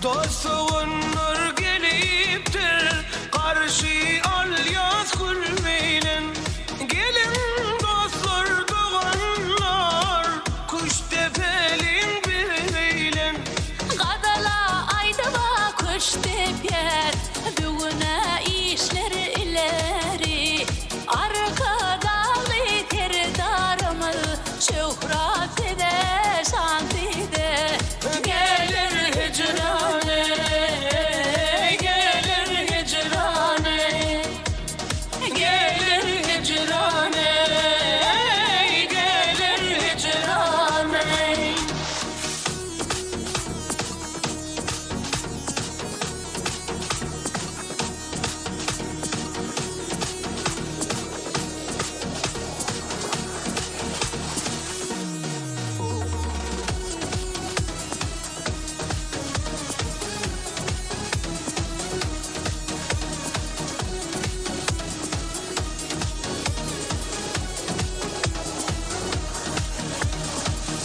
Dost-doganlar gelipdir, garşy alýas gül bilen. Geliň dostlar, doganlar, Küştdepeliň biz bilen. Gazala aýdyma küştdepýär, Bigünä işler ileri. Arkadagly Serdarymyz Şöhrat size, şan size. Gelir hijran eý, gelir hijran eý. Gelir hijran eý, gelir hijran eý.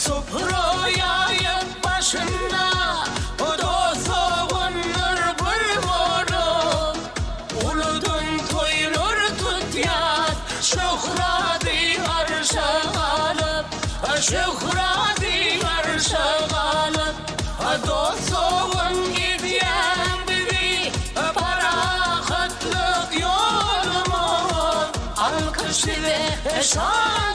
Supra ýaýyp başynda, Dost-doganlar bir bolup, Uludan toýlar tutýas, Şöhrady arşa galyp, Şöhrady arşa galyp, Dost-dogan edýän bizi, Parahatlyk ýolumyz, Alkyş size, şan.